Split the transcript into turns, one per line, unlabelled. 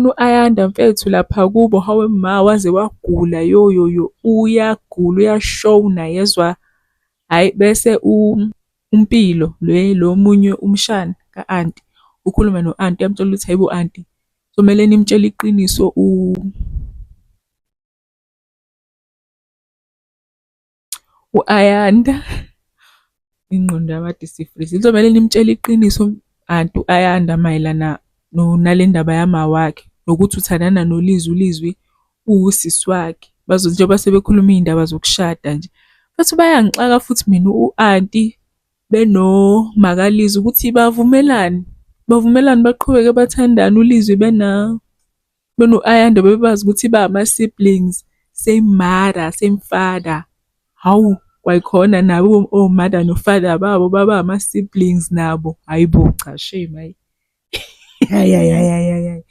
U-Ayanda mfethu lapha kubo, hawe ma, waze wagula, yo yo yo, uyagula, uyashona, yezwa. Hhayi bese uMpilo lo omunye umshana ka-anti, ukhuluma no-anti uyamtshela ukuthi hhayi bo anti, kumele nimtshele iqiniso u-Ayanda. Ingqondo yami kade isifrizile. Kuzomele nimtshele iqiniso anti u-Ayanda mayelana nale ndaba yamawakhe nokuthi uthandana noLizwi, uLizwi uwusisi wakhe. Bazothi njengoba sebekhuluma iy'ndaba zokushada nje. Futhi bayangixaka futhi mina u-anti benoMakaLizwi ukuthi bavumelani, bavumelani baqhubeke bathandane uLizwi beno-Ayanda bebazi ukuthi bama-siblings, same mother, same father. Hawu, kwayikhona nabo o-mother no-father babo baba ama-siblings nabo. Hhayi bo, cha shame hhayi. Hhayi hhayi hhayi hhayi hhayi.